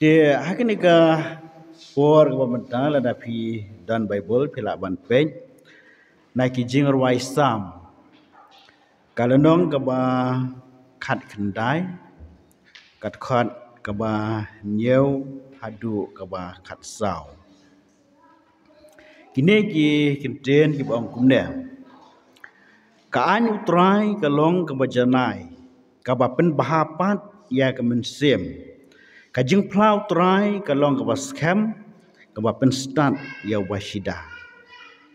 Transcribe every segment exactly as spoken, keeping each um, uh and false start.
Te ha kane ka por kaba mynta, lada phi don Baibl phi lah ban peit na ki Jingrwai Salm, ka lynnong kaba khatkhyndai, ka dkhot kaba hynñiew haduh kaba khatsaw. Kine ki kyntien kiba ong kumne: Ka aiñ U Trai ka long kaba janai, kaba pynbha pat ïa ka mynsiem. Ka jingphla U Trai ka long kaba skhem, kaba pynstad ïa uba shida.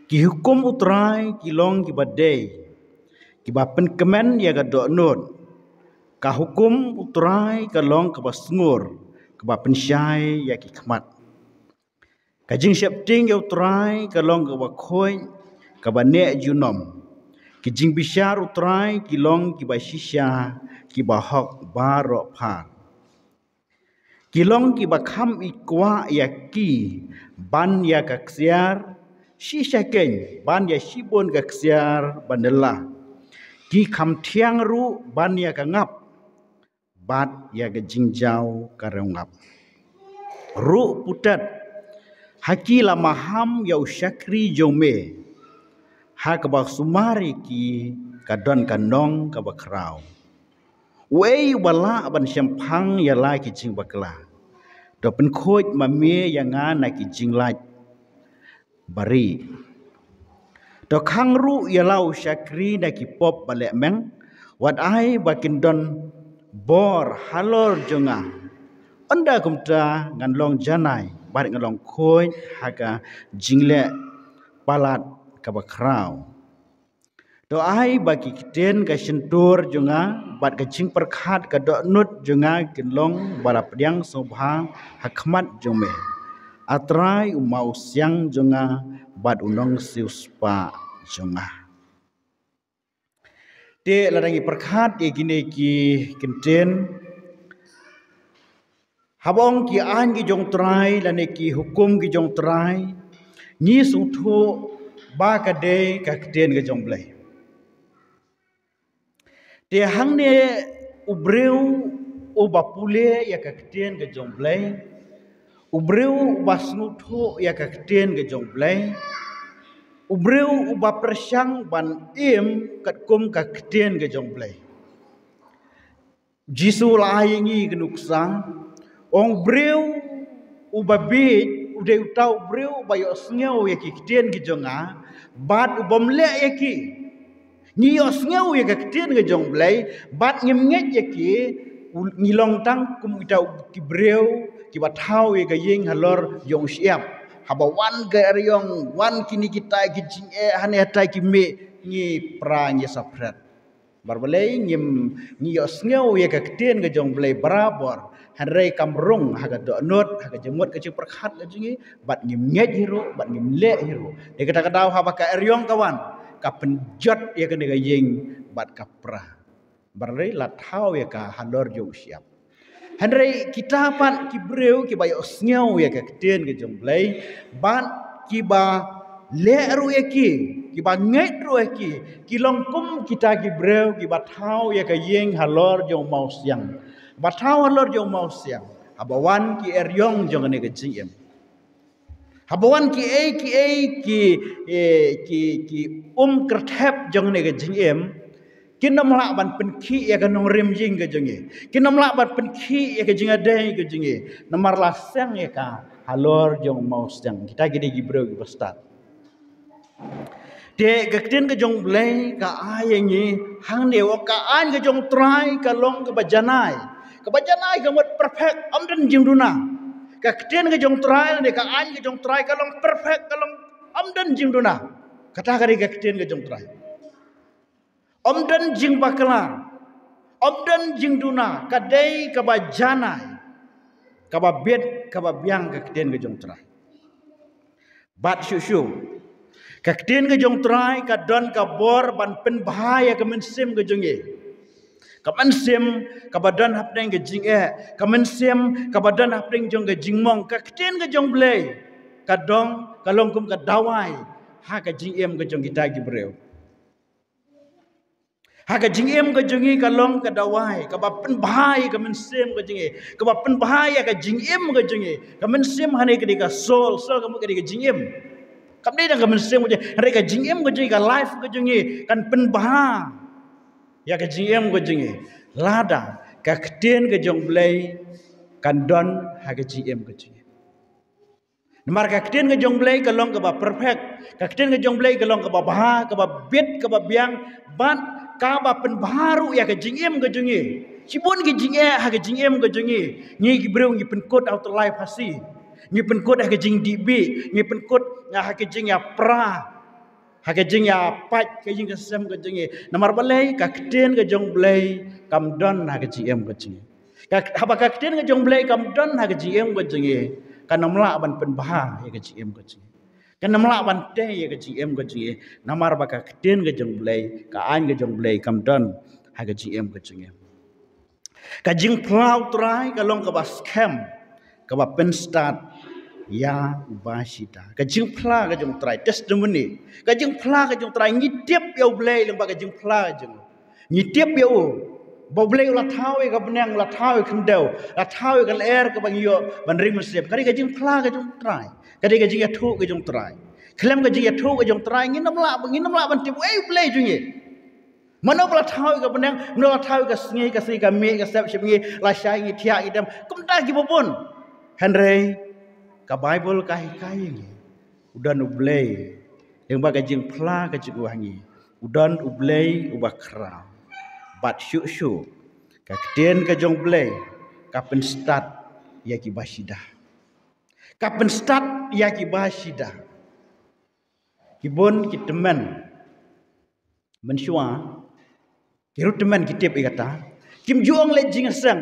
Ki hukum U Trai ki long kiba dei, kiba pynkmen ïa ka dohnud. Ka hukum U Trai ka long kaba sngur, kaba pynshai ïa ki khmat. Ka jingsheptieng ïa U Trai ka long kaba khuid, kaba neh junom. Ki jingbishar U Trai ki long kiba shisha, kiba hok baroh phar. Ki long kiba kham i kwah ïa ki ban ïa ka ksiar shisha keiñ, ban ïa shibun ka ksiar ban da la. Ki kham thiang ruh ban ïa ka ngap, bad ïa ka jingjaw ka rewngap. Ruh putet ha ki la maham ïa u shakri jong me, ha kaba sumar ïa ki ka don ka nong kaba khraw. Uei uba lah ban shemphang ïa la ki jingbakla? To pynkhuid ma me ïa nga na ki jinglait bari. To khang ruh ïa la u shakri na ki pop ba lehmeng, wat ai ba kin don bor halor jong nga. Ynda kumta ngan long janai bad ngan long khuid ha ka jingleh palat kaba khraw. To ai ba ki ktien ka shyntur jong nga bad ka jingpyrkhat ka dohnud jong nga kin long ba la pdiang sngewbha ha khmat jong me, A Trai, u maw siang jong nga bad u nongsiewspah jong nga. Te lada ngi pyrkhat ïa kine ki kyntien, haba ong ki aiñ ki jong U Trai lane ki hukum ki jong U Trai, ngi sngewthuh ba ka dei ka ktien ka jong U Blei. Te hangne u briew uba pule ïa ka ktien ka jong U Blei, u briew uba sngewthuh ïa ka ktien ka jong U Blei, u briew uba pyrshang ban im katkum ka ktien ka jong U Blei. Jisu la ai ïa ngi ka nuksa, ong, u briew uba bieit u dei uta u briew uba ïohsngew ïa ki ktien ki jong nga bad u bym leh ïa ki. Ngi ïohsngew ïa ka ktien ka jong U Blei bad ngim ngeit ïa ki, u, ngi long tang kum kita u, ki briew kiba thaw ïa ka ïing halor jong u shyiap. Haba wan ka eriong, wan kine kita ki jingeh, hangne hata ki mih, ngi pra, ngi saphret. Namar balei? Ngim, ngi ïohsngew ïa ka ktien ka jong U Blei barabor, hynrei kam rung ha ka dohnud, ha ka jingmut, ka jingpyrkhat ka jong ngi, bad ngim ngeit hi ruh, bad ngim leh hi ruh. Dei kata ka daw haba ka eriong ka wan, ka pynjot ïa kane ka ïing bad ka pra. Namar balei? La thaw ïa ka halor jong u shyiap. Hynrei kita pat ki briew kiba ïohsngew ïa ka ktien ka jong U Blei bad kiba leh ruh ïa ki, kiba ngeit ruh ïa ki, ki long kum kita ki briew kiba thaw ïa ka ïing halor jong u mawsiang. Ba thaw halor jong u mawsiang, haba wan ki eriong jong kane ka jingim. Haba wan kiei kiei ki, eh, ki, ki um kyrthep jong kane ka jingim, kin ym lah ban pynkhih ïa ka nongrim ïing ka jong ngi. Kin ym lah ban pynkhih ïa ka jingïadei ka jong ngi. Namar la seng ïa ka halor jong u mawsiang. Kita ki dei ki briew kiba stad. Te ka ktien ka jong U Blei ka ai ïa ngi hangne, ong, ka aiñ ka jong U Trai ka long kaba janai. Kaba janai ka mut perfect, ym don jingduna. Ka ktien ka jong U Trai ne ka aiñ ka jong U Trai ka long perfect, ka long ym don jingduna. Kata ka dei ka ktien ka jong U Trai. Ym don jingbakla, ym don jingduna, ka dei kaba janai, kaba bit, kaba biang ka ktien ka jong U Trai. Bad shuh shuh, ka ktien ka jong U Trai ka don ka bor ban pynbha ïa ka mynsiem ka jong ngi. Ka mynsiem kaba don hapdeng ka jingeh, ka mynsiem kaba don hapdeng jong ka jingmong, ka ktien ka jong U Blei ka dong, ka long kum ka dawai ha ka jingim ka jong kita ki briew. Ha ka jingim ka jong ngi ka long ka dawai kaba pynbha ïa ka mynsiem ka jong ngi, kaba pynbha ïa ka jingim ka jong ngi. Ka mynsiem hangne ka dei ka soul, soul ka mut ka dei ka jingim. Kam dei tang ka mynsiem ka jong ngi, hynrei ka jingim ka jong ngi, ka life ka jong ngi kan pynbha ïa ka jingim ka jong ngi lada ka ktien ka jong U Blei kan don ha ka jingim ka jong ngi. Namar ka ktien ka jong U Blei ka long kaba perfect. Ka ktien ka jong U Blei ka long kaba bha, kaba bit, kaba biang, bad kaba pynbha ruh ïa ka jingim ka jong ngi. Shibun ki jingeh ha ka jingim ka jong ngi, ngi ki briew ngi pynkut ha u tyllai phasi, ngi pynkut ha ka jingdih bih, ngi pynkut ha ka jingïapra, ha ka jingïapait ka ïing ka sem ka jong ngi. Namar balei? Ka ktien ka jong U Blei kam don ha ka jingim ka jong ngi. Ka, haba ka ktien ka jong U Blei kam don ha ka jingim ka jong ngi, kan ym lah ban pynbha ïa ka jingim ka jong ngi, kan ym lah ban tei ïa ka jingim ka jong ngi. Namar ba ka ktien ka jong U Blei, ka aiñ ka jong U Blei kam don ha ka jingim ka jong ngi. Ka jingphla U Trai ka long kaba skhem, kaba pynstad ïa uba shida. Ka jingphla ka jong U Trai, testimony. Ka jingphla ka jong U Trai, ngi tip ïa U Blei lyngba ka jingphla ka jong U. Ngi tip ïa U, ba U Blei U la thaw ïa ka bneng, U la thaw ïa ka khyndew, U la thaw ïa ka lyer kaba ngi ïoh ban ring mynsiem. Ka dei ka jingphla ka jong U Trai, ka dei ka jingïathuh ka jong U Trai. Khlem ka jingïathuh ka jong U Trai ngin ym lah, ngin ym lah ban tip uei U Blei jong ngi. Mano ba la thaw ïa ka bneng, mano la thaw ïa ka sngi, ka sngi ka mih, ka sep shipngi, la shai ngi thiah ngi dem, kumta kiba bun. Hynrei ka Baibl ka hikai ïa ngi, u don U Blei. Lyngba ka jingphla ka jong U ha ngi, u don U Blei uba khraw. Bad shuh shuh ka ktien ka jong U Blei ka pynstad ïa kiba shida. Ka pynstad ïa kiba shida. Ki bun ki tymmen mynshuwa, ki ruh tymmen ki tip ïa kata. Kim ju ong leit jingïaseng,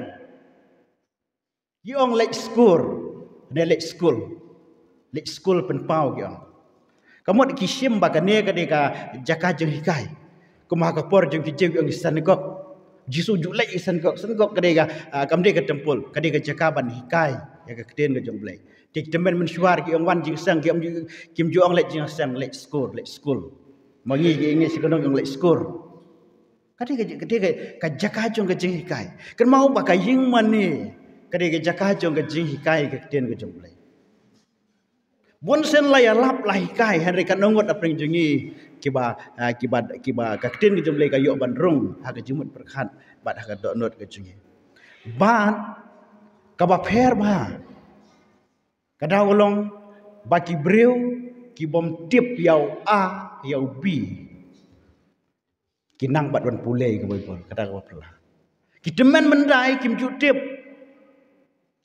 ki ong leit skul. Ne leit skul, leit skul pynpaw ki ong. Ka mut ki shim ba kane ka dei ka jaka jinghikai. Kum ha ka por jong ki Jiw ki ong ki synagog. Jisu ju leit ki synagog. Synagog ka dei ka, ah, kam dei ka templ, ka dei ka jaka ban hikai ïa ka ktien ka jong U Blei. Te ki tymmen mynshuwa ki ong wan jingïaseng, ki ong ju, kim ju ong leit jingïaseng, leit skul, leit skul. Ma ngi ki ngi shi kynong ong leit skul. Ka dei ka, ka dei ka, ka jaka jong ka jinghikai. Kynmaw ba ka ïing mane ka dei ka jaka jong ka jinghikai ka ktien ka jong U Blei. Bun sien la ïalap la hikai, hynrei katno ngut na pdeng jong ngi kiba, ah, kiba, kiba ka ktien ka jong U Blei ka ïoh ban rung ha ka jingmut pyrkhat bad ha ka dohnud ka jong ngi. Bad kaba pher bha, ka daw ka long ba ki briew ki bym tip ïa u A, ïa u B, ki nang bad ban pule ïa ka Baibl, kata kaba pher. Ki tymmen myndai kim ju tip,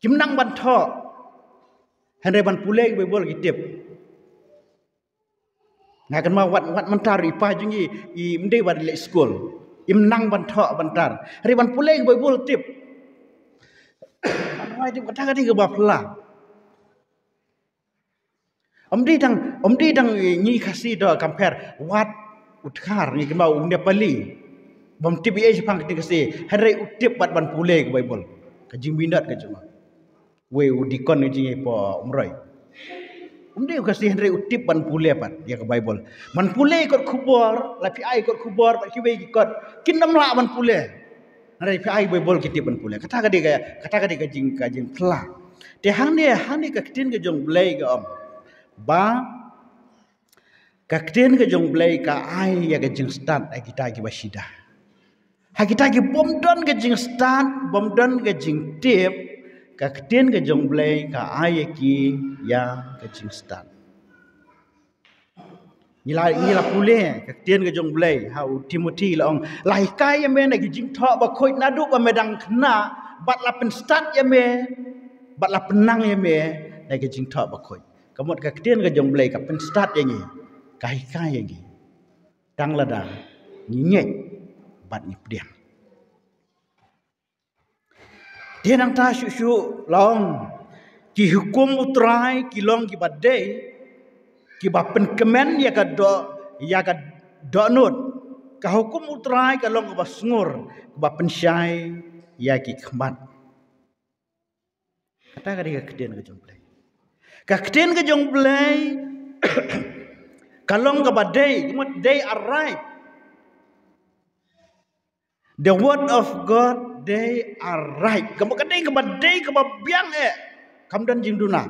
kim nang ban thoh, hynrei ban pule ïa ka Baibl ki tip. Nga kynmaw wat, wat mynta ruh i pa jong ngi, im dei ban leit skul, im nang ban thoh mynta, hynrei ban pule ïa ka Baibl tip. Ban wai tip, kata ka dei kaba pher. Ym dei tang, ym dei tang ngi Khasi, to compare wat u Dkhar, ngi kynmaw u Nepali. Bym tip ei ei shaphang ka ktien Khasi, hynrei u tip bad ban pule ka Baibl. Ka jingminot ka jong u. Wei u dikon ka jong ngi hapoh Umroi, um dei u Khasi hynrei u tip ban pule pat ïa ka Baibl. Ban pule kot khubor, la phi ai kot khubor bad kiwei ki kot, kin ym lah ban pule. Hynrei phi ai Baibl ki tip ban pule. Kata ka dei ka, kata ka dei ka jing, ka jingpher. Te hangne, hangne ka ktien ka jong U Blei ka ong ba ka ktien ka jong U Blei ka ai ïa ka jingstad ïa kita kiba shida. Ha kita ki bym don ka jingstad, bym don ka jingtip, ka ktien ka jong U Blei ka ai ïa ki ïa ka jingstad. Ngi la, ngi la pule ka ktien ka jong U Blei ha u Timothi, la ong, la hikai ïa me na ki jingthoh bakhuid naduh ba me dang khynnah, bad la pynstad ïa me, bad la pynnang ïa me na ki jingthoh bakhuid. Ka mut ka ktien ka jong U Blei ka pynstad ïa ngi, ka hikai ïa ngi, tang lada ngi ngeit bad ngi pdiang. Te nangta shuh shuh la ong, ki hukum U Trai ki long kiba dei, kiba pynkmen ïa ka doh, ïa ka dohnud. Ka hukum U Trai ka long kaba sngur, kaba pynshai ïa ki khmat. Kata ka dei ka ktien ka jong U Blei. Ka ktien ka jong U Blei ka long kaba dei, ka mut dei, aright. The word of God, they are right. Kaba ka dei kaba dei kaba biang eh. Kam don jingduna.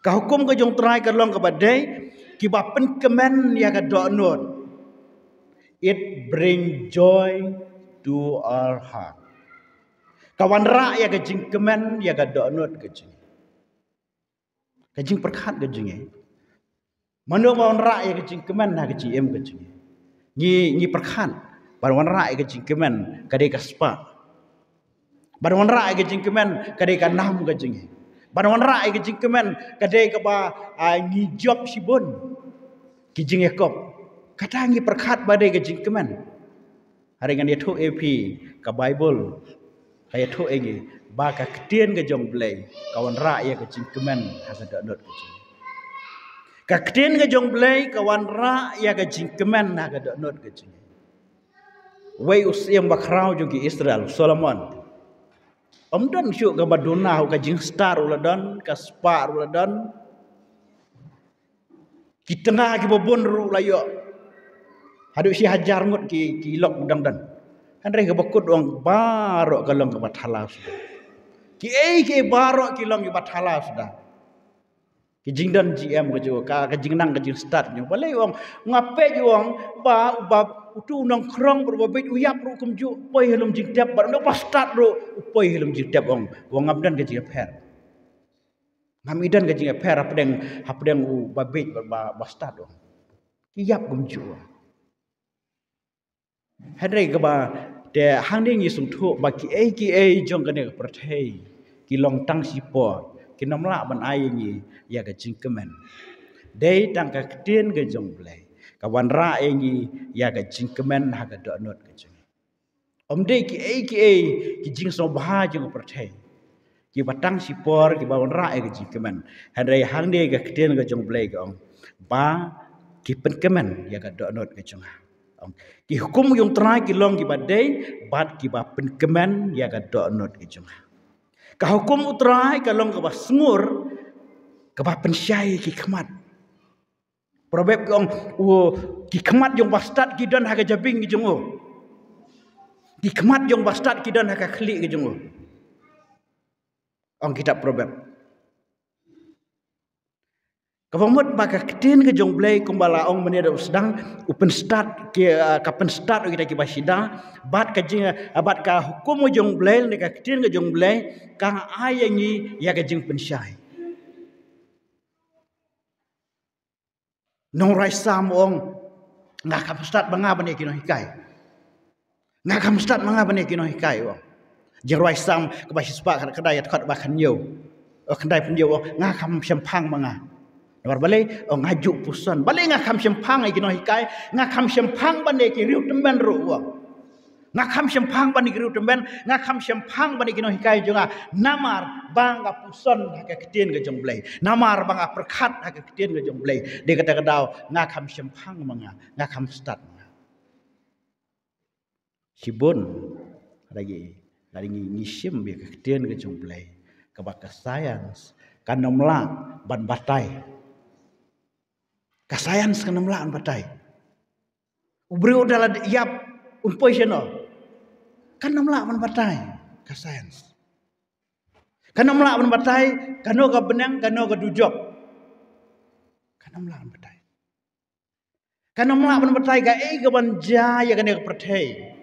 Ka hukum ka jong Trai ka long kaba dei, kiba pynkmen ïa ka dohnud. It bring joy to our heart. Ka wanrah ïa ka jingkmen ïa ka dohnud ka jong ngi. Ka jingpyrkhat ka jong ngi. Mano ba wanrah ïa ka jingkmen ha ka jingim ka jong ngi. Ngi, ngi pyrkhat. Ban wanrah ïa ka jingkmen ka dei ka spah. Ban wanrah ïa ka jingkmen ka dei ka nam ka jong ngi. Ban wanrah ïa ka jingkmen ka dei kaba, ah, ngi jop shibun. Ki jingïakob. Kata ngi pyrkhat ba dei ka jingkmen. Hynrei ngan ïathuh ïa phi ka Baibl. Ka ïathuh ïa ngi ba ka ktien ka jong U Blei ka wanrah ïa ka jingkmen ha ka dohnud ka jong ngi. Ka ktien ka jong U Blei ka wanrah ïa ka jingkmen ha ka dohnud ka jong ngi. Wei u syiem bakhraw jong ki Israel, u Solomon. Um don shuh kaba duna, ka jingstad ruh la don, ka spah ruh la don. Ki tnga kiba bun ruh la ïoh. Haduh shi hajar ngut ki, ki lok dang don. Hynrei kaba kut u ong baroh ka long kaba thala suda. Kiei kiei baroh ki long kiba thala suda. Ki jingdon jingem ka jong u, ka, ka jingnang ka jingstad ka jong u. Balei u ong, nga peit u ong, ba, ba, utu u nongkhrong, ba, ba beit u ïap ruh kumjuh, poi ha lum jingtep, bad u nongba stad ruh, u poi ha lum jingtep u ong, u ong ngam don ka jingïapher. Ngam don ka jingïapher hapdeng, hapdeng u ba beit bad ba, ba stad u ong. Ki ïap kumjuh. Hynrei kaba, te hangne ngi sngewthuh ba kiei kiei jong kane ka pyrthei ki long tang shipor, kin ym lah ban ai ïa ngi ïa ka jingkmen. Dei tang ka ktien ka jong U Blei ka wanrah ïa ngi ïa ka jingkmen ha ka dohnud ka jong ngi. Um dei kiei kiei ki jingsngewbha jong ka pyrthei kiba tang shipor kiba wanrah ïa ka jingkmen. Hynrei hangne ka ktien ka jong U Blei ka ong ba ki pynkmen ïa ka dohnud ka jong nga. Ong, ki hukum jong U Trai ki long kiba dei bad kiba pynkmen ïa ka dohnud ka jong nga. Ka hukum U Trai ka long kaba sngur, kaba pynshai ki khmat. Proverb ka ong, u, ki khmat jong ba stad ki don ha ka jabieng ka jong u. Ki khmat jong ba stad ki don ha ka khlieh ka jong u. Ong kitab Proverb. Kaba mut ba ka ktien ka jong U Blei kumba la ong mynne da u sdang, u pynstad ki, ah, ka pynstad ïa kita kiba shida, bad ka jing, ah, bad ka hukum ka jong U Blei ne ka ktien ka jong U Blei ka ai ïa ngi ïa ka jingpynshai. Nongrwai Salm u ong, nga kham stad ba nga ban ïa ki nonghikai. Nga kham stad ba nga ban ïa ki nonghikai u ong. Jingrwai Salm kaba shispah khyndai, khyndai khathynñiew. Oh, khyndai phew hynñiew u ong, nga kham shemphang ba nga. Namar balei? U ong nga ju puson. Balei nga kham shemphang ïa ki nonghikai, nga kham shemphang ban ïa ki riewtymmen ruh u ong. Nga kham shemphang ban ïa ki riewtymmen, nga kham shemphang ban ïa ki nonghikai jong nga. Namar ba nga puson ha ka ktien ka jong U Blei. Namar ba nga pyrkhat ha ka ktien ka jong U Blei. Dei kata ka daw nga kham shemphang ba nga, nga kham stad ba nga. Shibun lada ngi, lada ngi, ngi shim ïa ka ktien ka jong U Blei, kaba ka science kan ym lah ban batai. Ka science kan ym lah ban batai. U briew da la ïap un poi shano, kan ym lah ban batai ka science. Kan ym lah ban batai kano ka bneng, kano ka dujok. Kan ym lah ban batai. Kan ym lah ban batai kaei kaban jia ïa kane ka pyrthei.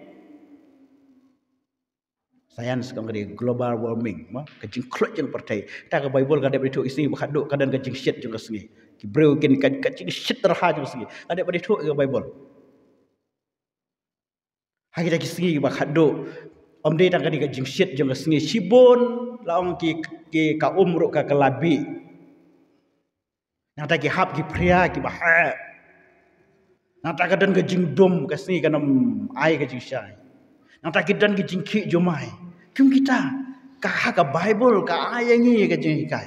Science ka ong ka dei global warming, mo, ka jingkhluit jong ka pyrthei. Ta ka Baibl ka dep ban ïathuh, ki sngi ba khatduh ka don ka jingshit jong ka sngi. Ki briew kin ka, ka jingshit rha jong ka sngi ka dep ban ïathuh ïa ka Baibl. Ha kita ki sngi ba khatduh, ym dei tang ka dei ka jingshit jong ka sngi, shibun la ong ki, ki, ka um ruh ka, ka la bih. Nangta ki hap ki phria kiba heh. Nangta ka don ka jingdum, ka sngi kan ym ai ka jingshai. Nangta ki don ka jingkhih jumai. Kum kita, ka ha ka Baibl ka ai ïa ngi ka jinghikai.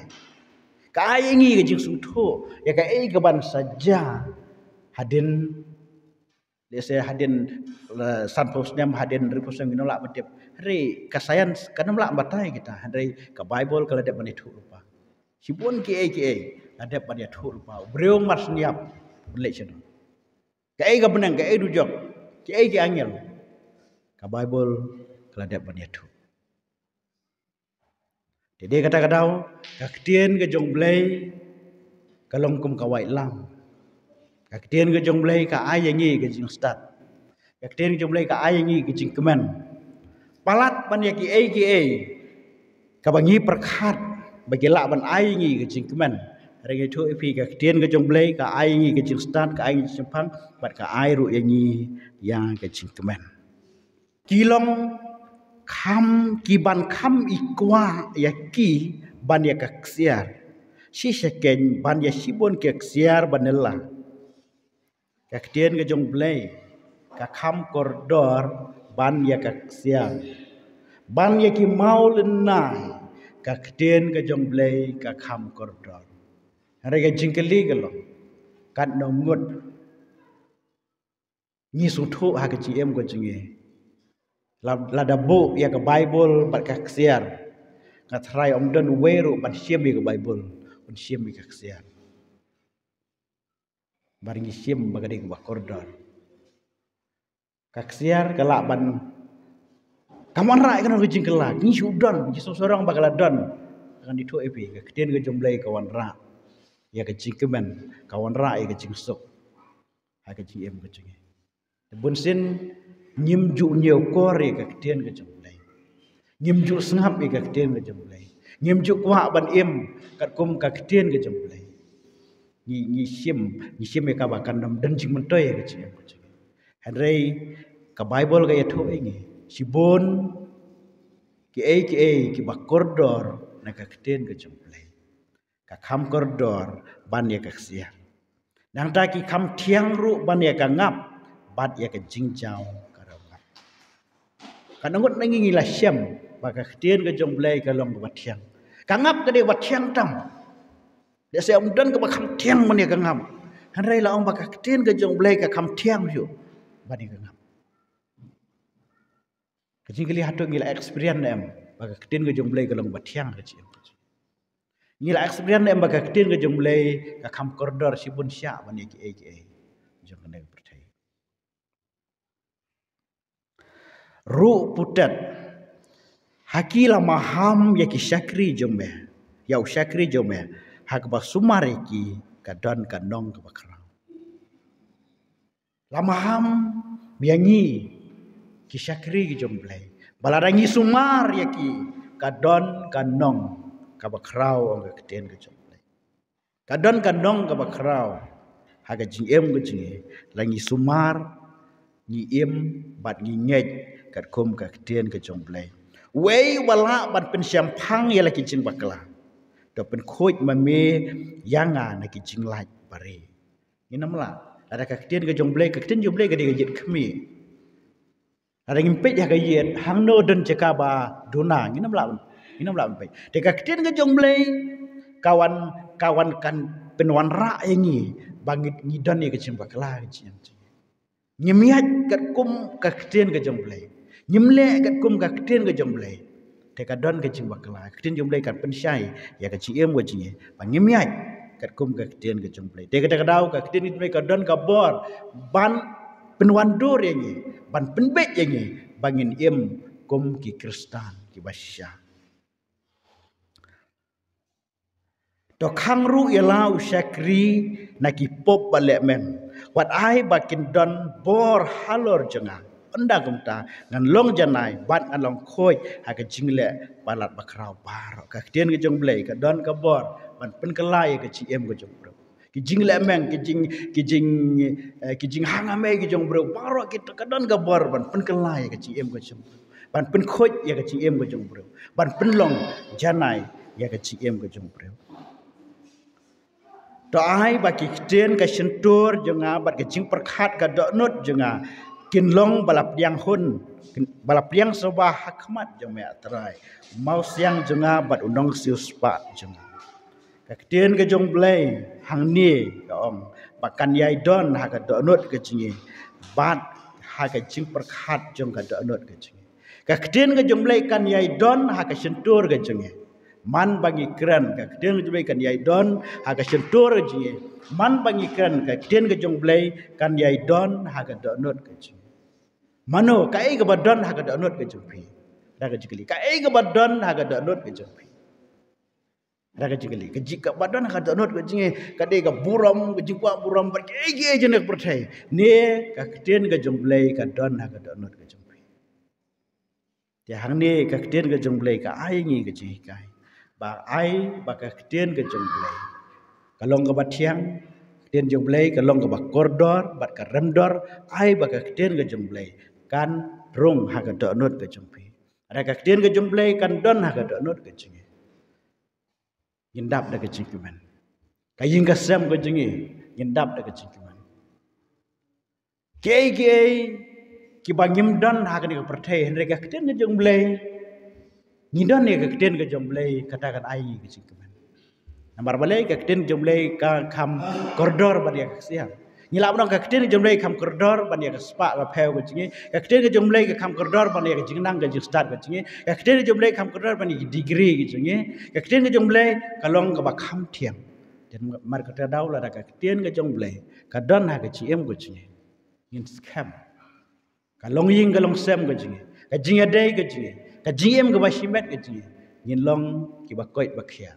Ka ai ïa ngi ka jingsngewthuh ïa kaei kaban sa jia hadien, lehse hadien, eh, sanphew snem, hadien hynriewphew snem, ngin ym lah ban tip. Hynrei ka science kan ym lah ban batai kita. Hynrei ka Baibl ka la dep ban ïathuh lypa. Shibun kiei kiei la dep ban ïathuh lypa. U briew mar shen ïap, u leit shano? Kaei ka bneng, kaei dujok, kiei ki angel? Ka Baibl ka la dep ban ïathuh. Te dei kata ka daw, ka ktien ka jong U Blei ka long kum ka waitlam. Ka ktien ka jong U Blei ka ai ïa ngi ka jingstad. Ka ktien ka jong U Blei ka ai ïa ngi ka jingkmen. Palat ban ïa kiei kiei kaba ngi pyrkhat ba ki lah ban ai ïa ngi ka jingkmen. Hynrei ngi ïathuh ïa phi, ka ktien ka jong U Blei ka ai ïa ngi ka jingstad, ka ai ïa ngi ka jingshemphang, bad ka ai ruh ïa ngi ïa ka jingkmen. Ki long kham, ki ban kham i kwah ïa ki ban ïa ka ksiar. Shi shakeiñ ban ïa shibun ki ksiar ban ïa la. Ka ktien ka jong U Blei ka kham kordor ban ïa ka ksiar. Ban ïa ki mawlynnai, ka ktien ka jong U Blei ka kham kordor. Hynrei ka jingkylli ka long, katno ngut ngi sngewthuh ha ka jingim ka jong ngi. La, lada buh ïa ka Baibl bad ka ksiar, nga tharai ym don uwei ruh ban shim ïa ka Baibl, ban shim ïa ka ksiar. Bad ngi shim ba ka dei kaba kordor. Ka ksiar ka lah ban, ka wanrah ïa kano ka jingkylla, ngi shu don, ngi shu sarong ba ka la don. Ngan ïathuh ïa phi, ka ktien ka jong U Blei ka wanrah ïa ka jingkmen, ka wanrah ïa ka jingsuk ha ka jingim ka jong ngi. Te bunsien ngim ju ñiewkor ïa ka ktien ka jong U Blei. Ngim ju sngap ïa ka ktien ka jong U Blei. Ngim ju kwah ban im katkum ka ktien ka jong U Blei. Ngi, ngi shim, ngi shim ïa kaba kan ym don jingmyntoi ïa ka jingim ka jong ngi. Hynrei ka Baibl ka ïathuh ïa ngi, shibun kiei kiei kiba kordor na ka ktien ka jong U Blei ka kham kordor ban ïa ka ksiar. Nangta ki kham thiang ruh ban ïa ka ngap bad ïa ka jingjaw ka rangap. Katno ngut na ngi ngi la shem ba ka ktien ka jong U Blei ka long kaba thiang. Ka ngap ka dei kaba thiang tam. Lehse ym don kaba kham thiang ban ïa ka ngap, hynrei la ong ba ka ktien ka jong U Blei ka kham thiang ruh ban ïa ka ngap. Ka jingkylli, hato ngi la experience ne em ba ka ktien ka jong U Blei ka long kaba thiang ha ka jingim ka jong ngi? Ngi la experience ne em ba ka ktien ka jong U Blei ka kham kordor shibun shah ban ïa kiei kiei jong kane ka pyrthei? Ruh putet, ha ki la maham ïa ki shakri jong me, ïa u shakri jong me, ha kaba sumar ïa ki ka don ka nong kaba khraw. La maham ïa ngi ki shakri ki jong U Blei ba lada ngi sumar ïa ki ka don ka nong kaba khraw, ong ka ktien ka jong U Blei. Ka don ka nong kaba khraw ha ka jingim ka jong ngi, la ngi sumar, ngi im bad ngi ngeit katkum ka ktien ka jong U Blei. Uei uba lah ban pynshemphang ïa la ki jingbakla? To pynkhuid ma me ïa nga na ki jinglait ba ri. Ngin ym lah. Lada ka ktien ka jong U Blei, ka ktien jong U Blei ka dei ka ïit khmih. Lada ngim peit ha ka ïit, hangno don jaka ba duna, ngin ym lah, ngin ym lah ban peit. Te ka ktien ka jong U Blei ka wan, ka wan kan pynwanrah ïa ngi ba ngi, ngi don ïa ka jingbakla ka jong ngi. Ngim ïaid katkum ka ktien ka jong U Blei, ngim leh katkum ka ktien ka jong U Blei, te ka don ka jingbakla. Ka ktien jong U Blei kan pynshai ïa ka jingim ka jong ngi ba ngim ïaid katkum ka ktien ka jong U Blei. Te kata ka daw ka ktien jong U Blei ka don ka bor ban pynwandur ïa ngi, ban pynbeit ïa ngi ba ngin im kum ki Khristan kiba shisha. To khang ruh ïa la u shakri na ki pop ba lehmem, wat ai ba kin don bor halor jong nga. Ynda kumta ngan long janai bad ngan long khuid ha ka jingleh palat bakhraw baroh. Ka ktien ka jong U Blei ka don ka bor ban pynkylla ïa ka jingim ka jong u briew. Ki jinglehmeng, ki jing, ki jing, eh, ki jinghang amei ki jong u briew baroh ki, ka don ka bor ban pynkylla ïa ka jingim ka jong u briew, ban pynkhuid ïa ka jingim ka jong u briew, ban pynlong janai ïa ka jingim ka jong u briew. To ai ba ki ktien ka shyntur jong nga bad ka jingpyrkhat ka dohnud jong nga kin long ba la pdiang hun, ba la pdiang sngewbha ha khmat jong me, A Trai, u mawsiang jong nga bad u nongsiewspah jong nga. Ka ktien ka jong U Blei hangne ka ong ba kan ïai don ha ka dohnud ka jong ngi bad ha ka jingpyrkhat jong ka dohnud ka jong ngi. Ka ktien ka jong U Blei kan ïai don ha ka shyntur ka jong ngi. Man ba ngi kren, ka ktien ka jong U Blei kan ïai don ha ka shyntur ka jong ngi. Man ba ngi kren, ka ktien ka jong U Blei kan ïai don ha ka dohnud ka jong ngi. Mano, kaei kaba don ha ka dohnud ka jong phi? Ïa ka jingkylli. Kaei kaba don ha ka dohnud ka jong phi? Ïa ka jingkylli. Ka jing, kaba don ha ka dohnud ka jong ngi, ka dei ka burom, ka jingkwah burom, bad kaei kaei jong ka pyrthei. Ne, ka ktien ka jong U Blei ka don ha ka dohnud ka jong phi. Te hangne ka ktien ka jong U Blei ka ai ngi ka jinghikai. Ba ai ba ka ktien ka jong U Blei ka long kaba thiang, ktien jong U Blei ka long kaba kordor, bad ka remdor, ai ba ka ktien ka jong U Blei kan rung ha ka dohnud ka jong phi. Lada ka ktien ka jong U Blei kan don ha ka dohnud ka jong ngi, ngin dap da ka jingkmen. Ka ïing ka sem ka jong ngi, ngin dap da ka jingkmen. Kiei kiei kiba ngim don ha kane ka pyrthei, hynrei ka ktien ka jong U Blei, ngi don ïa ka ktien ka jong U Blei, kata kan ai ngi ka jingkmen. Namar balei? Ka ktien ka jong U Blei ka kham kordor ban ïa ka ksiang. Ngi lah ban ong ka ktien ka jong U Blei kham kordor ban ïa ka spah ka phew ka jong ngi. Ka ktien ka jong U Blei ka kham kordor ban ïa ka jingnang ka jingstad ka jong ngi. Ka ktien ka jong U Blei kham kordor ban ïa ka degree ka jong ngi. Ka ktien ka jong U Blei ka long kaba kham thiang. Te namar kata, lada ka ktien ka jong U Blei ka don ha ka jingim ka jong ngi, ngin skhem. Ka longïing ka longsem ka jong ngi, ka jingïadei ka jong ngi, ka jingim kaba shimet ka jong ngi, ngin long kiba koit ba khiah.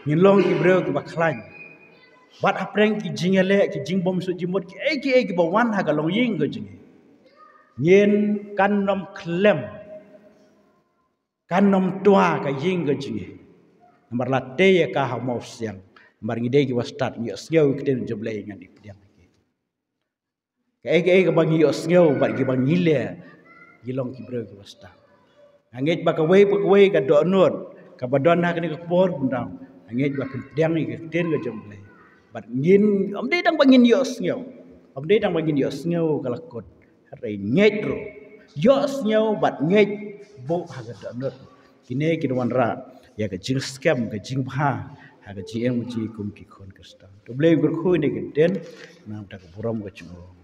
Ngin long ki briew kiba khlaiñ. Bad hapdeng ki jingïaleh, ki jingbymsuk jingmut, kiei kiei kiba wan ha ka longïing ka jong ngi, ngin kan nym khlem, kan nym twa ka ïing ka jong ngi. Namar la tei ïa ka ha u mawsiang. Namar ngi dei kiba stad, ngi ïohsngew ïa ka ktien jong U Blei, ngan ïa pdiang ïa ki. Kaei kaei kaba ngi ïohsngew bad kiba ngi leh, ngi long ki briew kiba stad. Nga ngeit ba kawei pa kawei ka dohnud kaba don ha kane ka por, bun dang, nga ngeit ba phin pdiang ïa ka ktien ka jong U Blei. Bad ngin, ym dei tang ba ngin ïohsngew, ym dei tang ba ngin ïohsngew ka la kut, hynrei ngeit ruh, ïohsngew bad ngeit buh ha ka dohnud. Kine kin wanrah ïa ka jingskhem, ka jingbha ha ka jingim jong ngi kum ki khun Khristan. To U Blei un kyrkhu ïa kane ka ktien na ka bynta ka burom ka jong U.